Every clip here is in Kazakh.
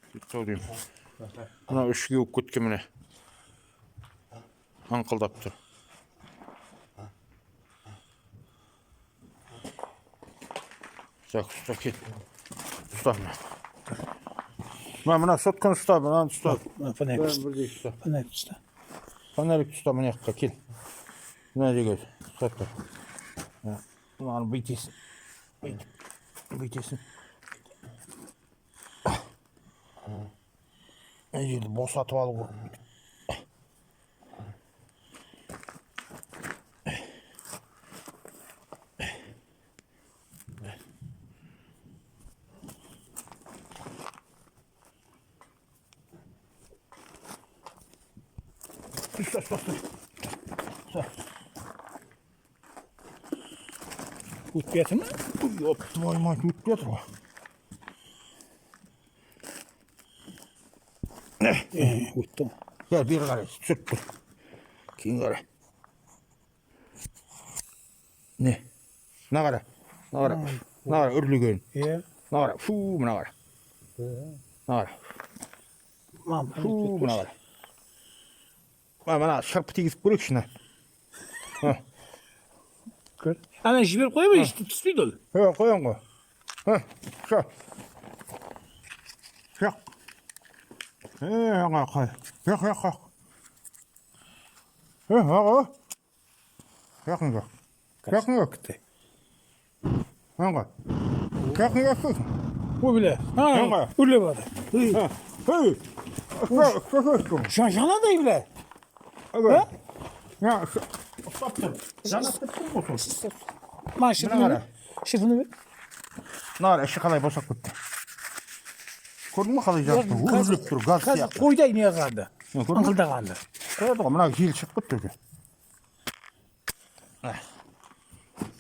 Сөйтті ау деймін. Мына іші кеуіп кеткен, міне. Аңқылдап тұр. Так, ұста, кел. Ұста мына. Мына, мына сотканы ұста, мынаны ұста. Мына фонарик. Бәрін бірдей ұста. Фонарик ұста. Фонарик ұста, мына жаққа кел. Мына жерге ұстап тұр. Мынаны бүйтесің. Бүйтіп. Бүйтесің. Мына жерді босатып алу керек. Ұста, ұста, ұста. Ұста. Өтпей жатыр ма? Ёб твою мать, өтпей жатыр ғой. Өтті ғой. Gel, бері қарай түсіріп тұр. Кейін қара. Не? Мына қара. Мына қара. Мына қара үрлеген. Иә. Мына қара. Фу, мына қара. Мына қара. Мам, Фу, мына қара. Мына, мына шырпы тигізіп көрейікші мына. Көр. Ана жіберіп қоя бер, түспейді ол. Е, қоямын ғой. Ха, ша. Жақ. Е, аңа қай. Жақ, жақ, жақ. Е, аға. Жақын жақ. Жақын жақ. Күтті. Аңға. Жақын жақ. Ой, бля. Аңға. Үрлеп жатыр. Үй, Эй! Ұста, жанады, бля. ұста, ұста. Ұстап тұр. Жанап кеткен ғой сол. Мына шырпыны қара. бер. Шырпыны бер. Мына қара, іші қалай босап кетті. Көрдің бе, қалай жанып тұр? Үрлеп тұр, газ Қазір сияқты. қойдай не қылғанды. Көрдің бе? Ыңқылдағанды. Қояды ғой, мына жел шығып кетті уже.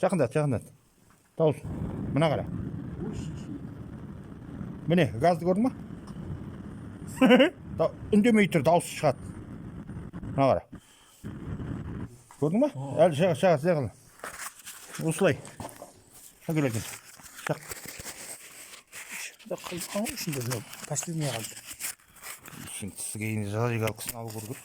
Жақындат, жақындат. Дауыс. Мына қара. Міне, газды көрдің ба? Үндемей тұр, дауысы шығады. Мына қара. Көрдің ба? Әлі шыға, шыға, шыға. Осылай. Әкел, әкел. Шақ. Қалған ғой ішінде, мынау последний қалды. Ішін тісі кейін зажигалкасын алу керек.